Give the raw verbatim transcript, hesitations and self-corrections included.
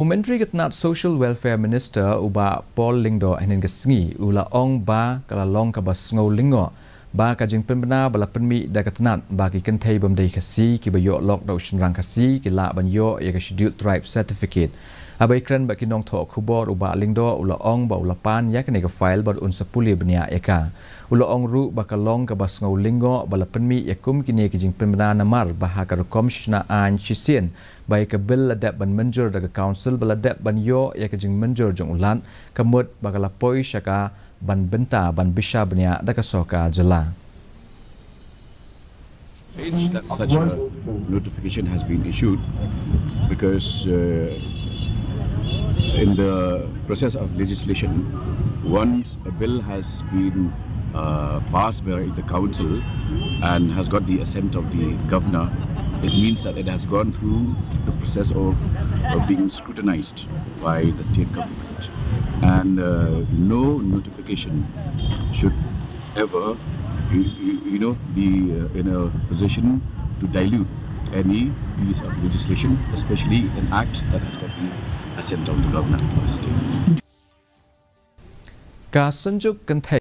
U Myntri ka tnat Social Welfare Minister u Bah Paul Lyngdoh hynnin ka sngi u la ong ba ka la long kaba sngew lyngngoh ba ka jingpynbna ba la pynmih da ka tnat ba ki kynthei bym dei Khasi kiba ïoh lok da u shynrang Khasi ki lah ban ïoh ïa ka Scheduled Tribe Certificate. Haba ïakren bad ki nongthoh khubor u Bah Lyngdoh u la ong ba u la pan ïa kane ka file bad un sa pule bniah ïa ka. U la ong ruh ba ka long kaba sngew lyngngoh ba la pynmih ïa kum kine ki jingpynbna namar ba ha ka rukom shna aiñ shisien ba ïa ka bill la dep ban mynjur da ka council ba la dep ban ïoh ïa ka jingmynjur jong u Lat, ka mut ba ka la poi sha ka ban bynta ban bishar bniah da ka sorkar jylla. That such a notification has been issued because uh, in the process of legislation, once a bill has been uh, passed by the council and has got the assent of the governor, it means that it has gone through the process of uh, being scrutinized by the state government. And uh, no notification should ever, you, you, you know, be uh, in a position to dilute any piece of legislation, especially an act that has got the assent of the governor of the state. Ka Synjuk Kynthei